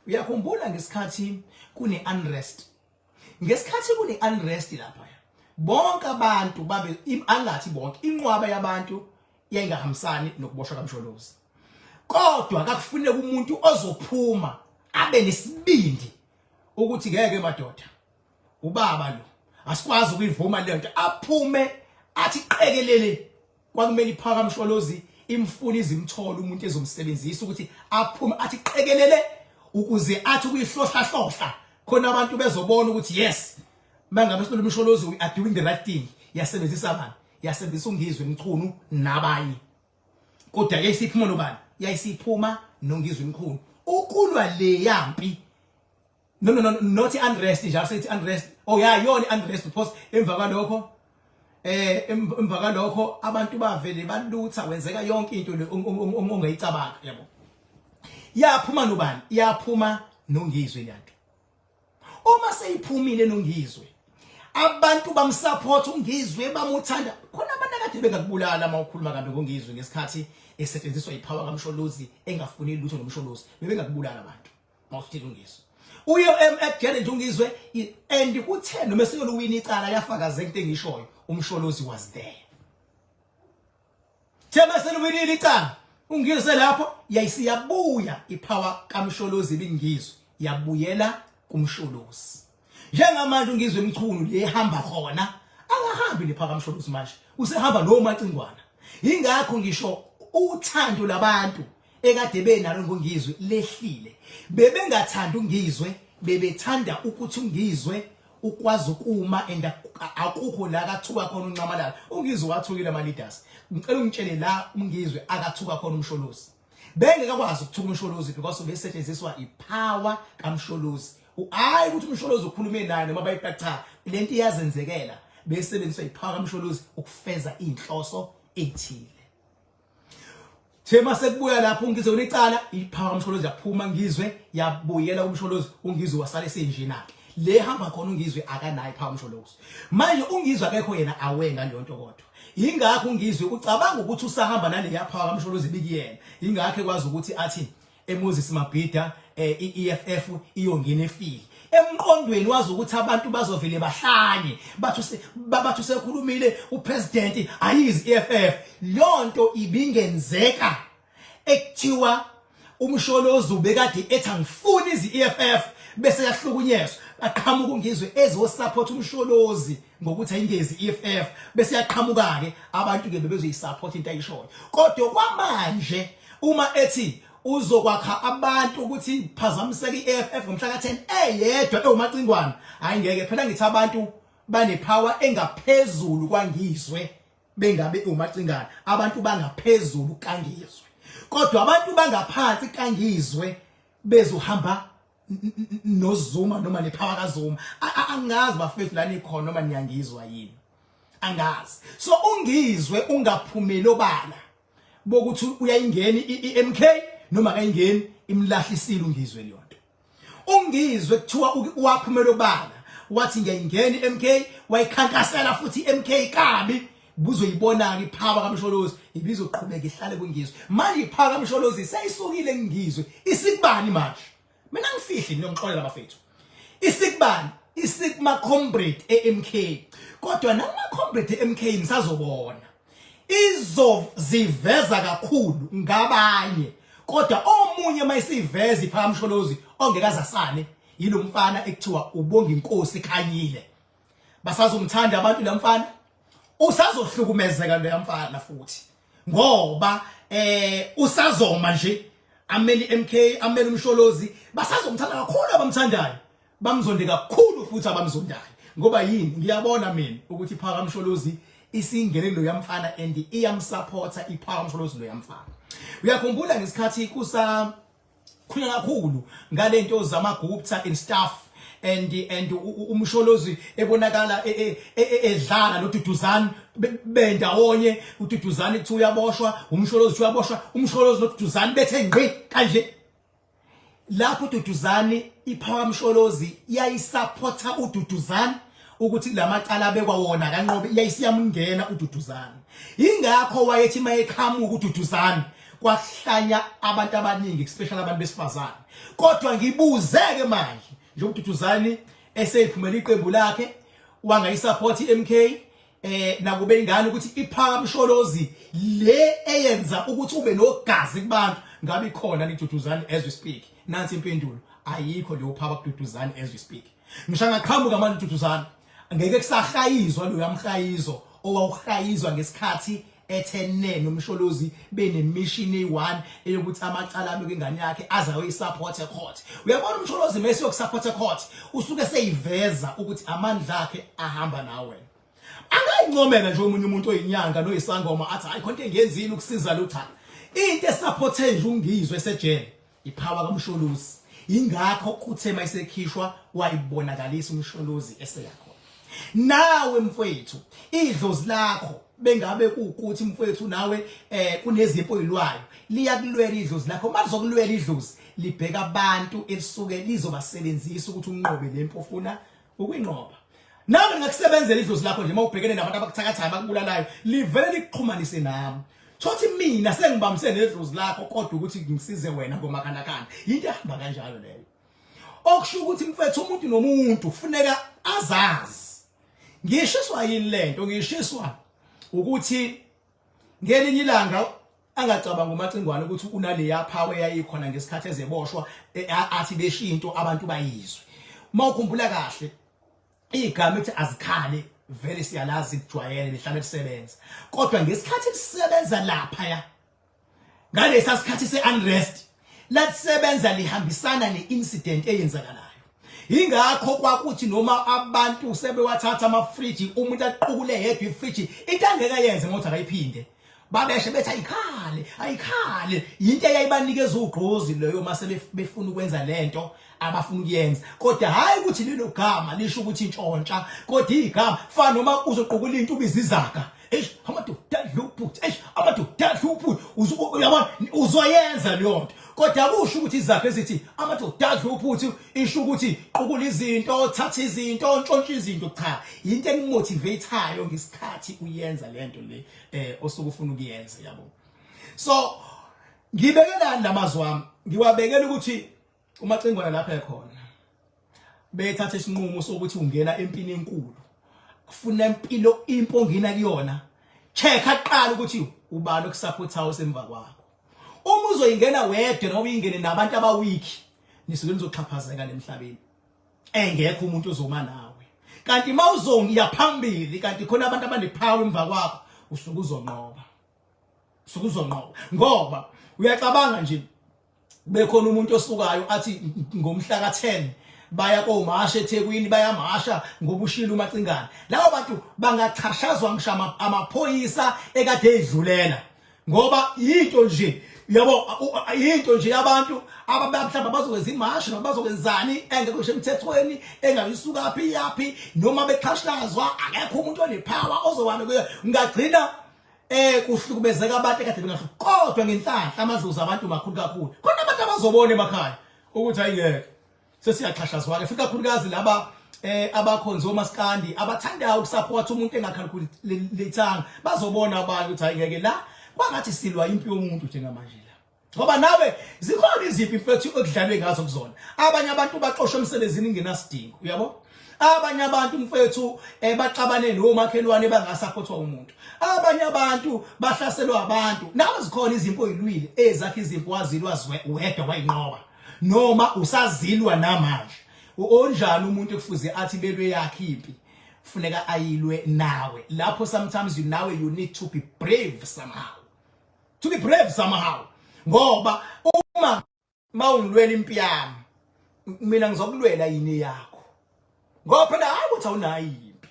Uyakhumbula ngesikhathi kune unrest, ngesikhathi kune unrest lapha, bonke abantu babe, angathi bonke, inqwaba yabantu yayingahambisani nokuboshwa kaMsholozi, kodwa kakufuneka umuntu ozophuma abe nesibindi ukuthi ngeke madoda, ubaba lo asikwazi ukuyivuma le nto, aphume athi qekelele. Kwakumele iphaka Msholozi imfuna izimthola umuntu ezomsebenzisa ukuthi aphume athi qekelele, ukuze athi ukuyihlohla hlohla khona abantu bezobona ukuthi yes, mangabe silolo Msholozi, we are doing the right thing. Yasebenzisa abantu, yasebenzisa uNgizwe Mchunu nabanye, kodwa yayisiphuma nobani? Yayisiphuma noNgizwe Mchunu ukulwa le yampi. No, no, no, not unrest njalo, sethi unrest. Oh yeah, yona unrest, because emva kwalokho emva kwalokho abantu bavele balutha, wenzeka yonke into le ongayicabanga, yabo. Yaphuma nobani? Yaphuma noNgizwe yanto. Uma seyiphumile noNgizwe, abantu bamsupport uNgizwe, bamuthanda. Khona abantu akade bengakubulala uma ukhuluma kabi ngoNgizwe ngesikhathi esetshenziswa ipower kaMsholozi, engafuni lutho noMsholozi, bebengakubulala abantu mawuthile uNgizwe. Uye ejele nje uNgizwe, and kuthe noma eseyoluwina icala, yafakaza into engishoyo, uMsholozi was there. Thema seluwinile icala, uNgizwe lapho, yayisiyabuya ipower kaMsholozi ibingizwe, yabuyela kuMsholozi. Njengamanje uNgizwe Mchunu le hamba khona, akahambi nepower kaMsholozi manje, usehamba noMacingwana. Ingakho ngisho uthando labantu ekade benalo ngoNgizwe lehlile. Bebengathanda uNgizwe, bebethanda ukuthi uNgizwe ukwazi ukuma and akukho la akathuka khona uNxamalala. UNgizwe wathukile ama leaders. Ngicela ungitshele la uNgizwe akathuka khona uMsholozi. Bengekakwazi ukuthuka uMsholozi because besetshenziswa ipower kaMsholozi. Hayi ukuthi uMsholozi ukhulume naye noma bayipha, cha, lento iyazenzekela, besebenziswa ipower kaMsholozi ukufeza inhloso ethile. Thema sekubuya lapho uNgizwe unicala, ipower kaMsholozi yaphuma, Ngizwe yabuyela kuMsholozi, uNgizwe wasala esenjena ke. Le hamba khona uNgizwe akanayo ipower kaMsholozi. Manje uNgizwe akekho yena awe ngaleyo nto, kodwa ingakho uNgizwe ucabanga ukuthi usahamba naleya power kaMsholozi bikuyena. Ingakho ekwazi ukuthi athi eMoses Mabhida iEFF iyongena efile. Emqondweni wazi ukuthi abantu bazovele bahlanye, bathi bathi usekhulumile upresident, ayizi EFF. Lonto ibingenzeka ekuthiwa uMsholozi ubekade ethi angifuni izi EFF, bese yahlukunyezwa, aqhamuka uNgizwe ezosupport uMsholozi ngokuthi ayingezi EFF, bese yaqhamuka ke abantu ke bebezoyisupport into ayishoyo. Kodwa kwamanje uma ethi uzokwakha abantu ukuthi phazamiseke iEFF ngomhla ka10 eyedwa ewumacingwana, hayi ngeke phela. Ngithi abantu banepower engaphezulu kwaNgizwe bengabe umacingana, abantu bangaphezulu kaNgizwe, kodwa abantu bangaphansi kaNgizwe bezohamba noZuma noma nepower kaZuma. Angazi bafethu la nikhona noma niyangizwa yini, angazi. So uNgizwe ungaphumeli obala bokuthi uyayingena iMK noma kayingeni, imlahlisile uNgizwe leyo nto. UNgizwe kuthiwa waphumela obala wathi ngiyayingena iMK, wayikhankasela futhi iMK kabi, buzoyibona ke ipower kaMsholozi ibizoqhubeka ihlale kuNgizwe. Manje ipower kaMsholozi seyisukile kuNgizwe, isikubani manje? Mina ngifihli niyongixolela bafethu, isikubani? Isikuma comrade eMK. Kodwa nama comrade eMK nisazobona izoziveza kakhulu ngabanye, kodwa omunye mayisiveza ipower kaMsholozi ongekazasane yilo mfana ekuthiwa uBonga Inkosi Khanyile. Basazomthanda abantu lamfana, usazohlukumezeka lo mfana futhi, ngoba usazoma nje ameli MK, ameli uMsholozi. Basazomthanda kakhulu abamthandayo, bamzonde kakhulu futhi abamzondayo. Ngoba yini? Ngiyabona mina ukuthi ipower kaMsholozi isingene lo yamfana and iyamsupporta ipower kaMsholozi lo yamfana. Uyakhumbula ngesikhathi kusa khulunywa kakhulu ngalento zamaGupta and stuff, and uMsholozi ebonakala edlala noDuduzane bendawonye, uDuduzane kuthi uyaboshwa, uMsholozi uyaboshwa, uMsholozi noDuduzane bethe ngqi kanje lapho uDuduzane, ipower kaMsholozi yayisupporta uDuduzane ukuthi lamacala abekwa wona kanqobe, yayisiyamngena uDuduzane. Ingakho wayethi mayeqhamuka uDuduzane Kwahlanya abantu abaningi, especially abantu besifazane. Kodwa ngibuzeke manje njengoba uDuduzani eseyiphumela iqembu lakhe wangayisupport iMK, nakube ingane ukuthi iphaka Msholozi le eyenza ukuthi ube nogazi kubantu, ngabe ikhona niDuduzani as we speak? Nansi impendulo: ayikho leyo power kuDuduzani as we speak. Ngisho angaqhamuka manje uDuduzani, ngeke kusahlayizwa lo yamhlayizo owawuhlayizwa ngesikhathi ethe ne noMsholozi bene-mission eyi-one eyokuthi amacala abeke ingane yakhe aze ayoyisupport ecourt. Uyabona, uMsholozi mase yokusupport ecourt usuke seyiveza ukuthi amandla akhe ahamba nawe. Angayincomela nje omunye umuntu oyinyanga noyisangoma athi, "Hayi, khonto engiyenzile ukusiza lo." Cha, into esupporte nje uNgizwe esejele ipower kaMsholozi. Ingakho kuthe mayisekhishwa wayibonakalisa uMsholozi eseyakho. Nawe mfowethu, idlozi lakho bengabe kuukuthi mfowethu nawe kunezimpo oyilwayo, liyakulwela idlozi lakho. Malizokulwela idlozi, libheka abantu elisuke lizobasebenzisa ukuthi unqobe lempo ofuna ukuyinqoba. Nawe ningakusebenzela idlozi lakho nje mawubhekene nabantu abakuthakathayo, abakubulalayo, livele likuxhumanise nami. Thothi mina sengibambise nedlozi lakho, kodwa ukuthi ngisize wena ngomakhanakana. Into ehamba kanjalo leyo. Okusho ukuthi mfethu, umuntu nomuntu kufuneka azazi. Ngishiswa yini lento? Ngishiswa ukuthi ngelinye ilanga angacabanga uMacingwane ukuthi unaleya power eyayikhona ngesikhathi ezeboshwa, athi beshinto abantu bayizwe. Uma ukhumbula kahle, igama ethi azikhale vele siyalazi, kujwayele, lihlale lisebenza. Kodwa ngesikhathi lisebenza lapha ya ngalesa sikhathi se-unrest, lalisebenza lihambisana ne-incident eyenzakalayo. Ingakho kwakuthi noma abantu sebewathatha amafriji, umuntu aqukule yedwa ifriji, into angeke yenze ngokuthi akayiphinde, babeshe bethi ayikhale, ayikhale. Into eyayibanikeza ugqozi leyo mase befuna ukwenza lento abafuna ukuyenza. Kodwa hayi ukuthi lelo gama lisho ukuthi intshontsha, kodwa igama fana noma uzoqukula into ubiza izaga, eish, amadoda adla uphuthu, eish, amadoda adla uphuthu, uyabona, uzoyenza leyo nto. Kodwa akusho ukuthi izakhe ezithi amadoda adla uphuthu isho ukuthi qukula izinto, thatha izinto, ntshontsha izinto. Cha, into ekumotivateayo ngesikhathi uyenza lento le osuke ufuna ukuyenza, yabo. So ngibekelani lamazwi wami? Ngiwabekela ukuthi uMacingwana lapha ekhona bethatha isinqumo sokuthi ungena empini enkulu, kufuna impilo impo ongena kuyona, check aqala ukuthi ubani okusupportayo semva kwakho. Uma uzoyingena wedwa noma uyingene nabantu abaweak, nisuke nizoxhaphazeka lemhlabeni, engekho umuntu ozoma nawe. Kanti mawuzongiya phambili, kanti khona abantu abanepower emva kwakho, usuke uzonqoba, usuke uzonqoba. Ngoba uyacabanga nje, bekhona umuntu osukayo athi ngomhla ka-10 baya komasha eThekwini, bayamasha ngobushilo uMacingane, labo bantu bangaxhashazwa ngisho amaphoyisa ekade edlulela, ngoba yinto nje yabo, yinto nje yabantu mhlawumbe bazokwenza imashi noma bazokwenzani engekho ngisho emthethweni, engayisuka phi yaphi. Noma bexhashazwa, akekho umuntu onepower ozowana kuyo. Ngagcina kuhlukumezeka abantu ekade bengahlu. Kodwa ngenhlanhla amadlozi abantu makhulu kakhulu, khona abantu abazobona emakhaya ukuthi ayingeke, sesiyaxhashazwa ke. Futhi kakhulukazi laba abakhonzi omaskandi abathandayo ukusupport umuntu engacalculatanga, bazobona abantu ukuthi ayingeke, la kwangathi silwa impi yomuntu njengamanje la. Ngoba nawe zikhona iziphi mfethu ekudlalwe ngazo kuzona. Abanye abantu baxoshwe emsebenzini ingenasidingo, uyabo. Abanye abantu mfethu baxabane nomakhelwane bangasupportwa umuntu. Abanye abantu bahlaselwa abantu. Nawe zikhona izimpo oyilwile, ezakhe izimpo wazilwa wedwa wayinqoba, noma usazilwa namanje. Onjani umuntu ekufuze athi belwe yakhe impi funeka ayilwe nawe lapho? Sometimes you nawe you need to be brave somehow, to be brave somehow, ngoba uma mawungilwela impi yami, mina ngizokulwela yini yakho? Ngoba phela hayi ukuthi awunayo impi,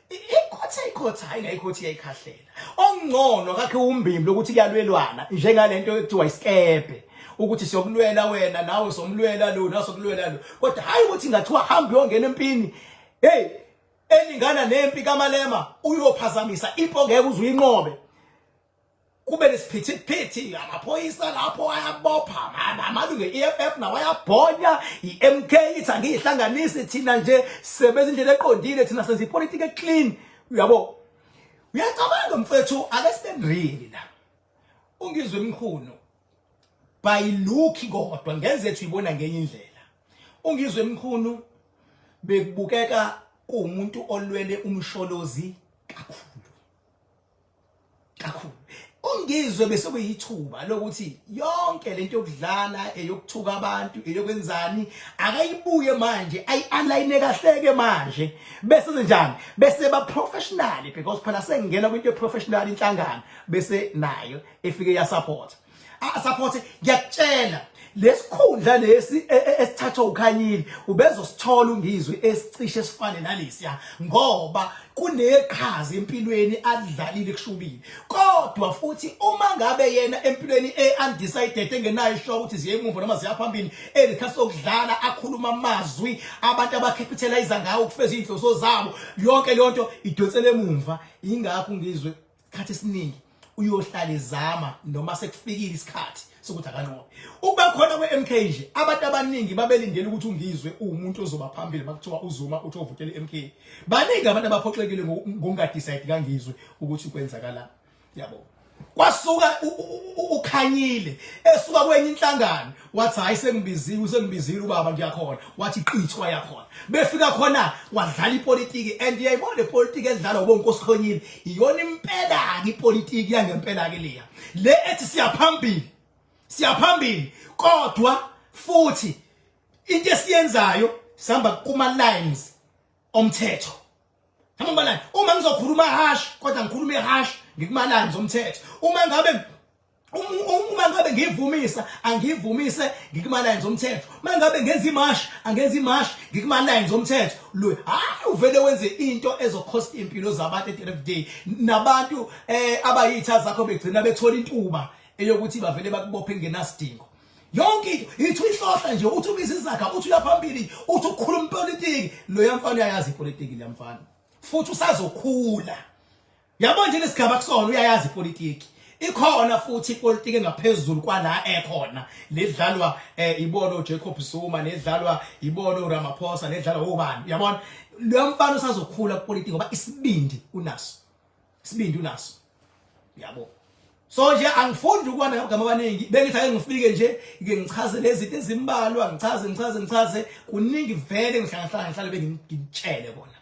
ikhotha ikhotha, hayi, ngayikhothi iyayikhahlela. Ongcono akakhe umbimbi lokuthi kuyalwelwana njengalento ekuthiwa isikebhe, ukuthi siyokulwela wena, nawe somlwela lo, nawe sokulwela lo. Kodwa hayi ukuthi ngathiwa hamba uyongena empini, hey, elingana nempi kaMalema, uyophazamisa impi ongeke uze uyinqobe, kube nesiphithiphithi, amaphoyisa lapho ayabopha amalungu e-EFF nawo ayabhonya, i-MK ithi angiyihlanganisi, thina nje sisebenza indlela eqondile, thina senza ipolitiki eclean, uyabo. Uyacabanga mfethu, ake sibe real la. UNgizwe Mchunu By look, kodwa ngenzethu ibona ngenye indlela. UNgizwe Mchunu bekubukeka kuwumuntu olwele uMsholozi kakhulu kakhulu. UNgizwe bese kuyithuba lokuthi yonke lento yokudlala, eyokuthuka abantu, eyokwenzani, akayibuye manje, ayi-align kahleke manje, bese njani, bese ba professional, because phela sengena kwinto professional inhlangano, bese nayo efike ya support, a support. Ngiyakutshela, lesikhundla lesi esithathwa uKhanyile ubezosithola uNgizwe, esicishe esifane nalesiya, ngoba kuneqhaza empilweni adlalile kushubile. Kodwa futhi uma ngabe yena empilweni e-undecided, engenayo isho ukuthi ziye emuva noma ziya phambili, elikhathi sokudlala, akhuluma amazwi abantu abacapitalize ngawo ukufeza iy'nhloso zabo, yonke leyo nto idonsele emumva. Ingakho Ngizwe isikhathi esiningi uyohlala ezama noma sekufikile isikhathi sokuthi akanqobe. Ukuba khona kwe-MK nje, abantu abaningi babelindele ukuthi uNgizwe uwumuntu ozoba phambili makuthiwa uZuma uthi ovotela i-MK. Baningi abantu abaphoxekile ngokungadecide kaNgizwe ukuthi kwenzakala, yabo. Kwasuka uKhanyile esuka kwenye inhlangano, wathi, "Hayi, sengibiziwe, sengibizile ubaba, ngiyakhona." Wathi qithwa yakhona, befika khona wadlala ipolitiki, and uyayibona le politiki edlalwa ubonkosi Khonyile, iyona impela ke ipolitiki yangempela ke leya, le ethi siyaphambili, siyaphambili, kodwa futhi into esiyenzayo sihamba kuma lines omthetho. Hamba line. Uma ngizokhuluma harsh, kodwa ngikhuluma harsh ngikuma lines omthetho. Uma ngabe ngivumisa, angivumise ngikuma lines omthetho. Uma ngabe ngenza imash, angenza imash ngikuma lines omthetho. Lo hayi uvele wenze into ezocost impilo zabantu at the end of the day, nabantu abayitha zakho begcina bethola intuba eyokuthi bavele bakubophe ngenasidingo. Yonke into ithi uyihlohla nje, uthi ubiza izaga, uthi uyaphambili, uthi ukukhuluma ipolitiki. Lo mfana uyayazi ipolitiki le mfana, futhi usazokhula, yabo nje lesigaba kusona, uyayazi ipolitiki ikhona, futhi ipolitiki engaphezulu kwala ekhona ledlalwa ibono Jacob Zuma, nedlalwa ibono Ramaphosa, nedlalwa obani, uyabona. Lo mfana usazokhula kupolitiki ngoba isibindi unaso, isibindi unaso, yabo. So nje angifundi ukuba nabagama abaningi, bengithi ake ngifike nje ngike ngichaze lezi zinto ezimbalwa, ngichaze, ngichaze, ngichaze. Kuningi vele, ngihlala ngihlale bengitshele kona.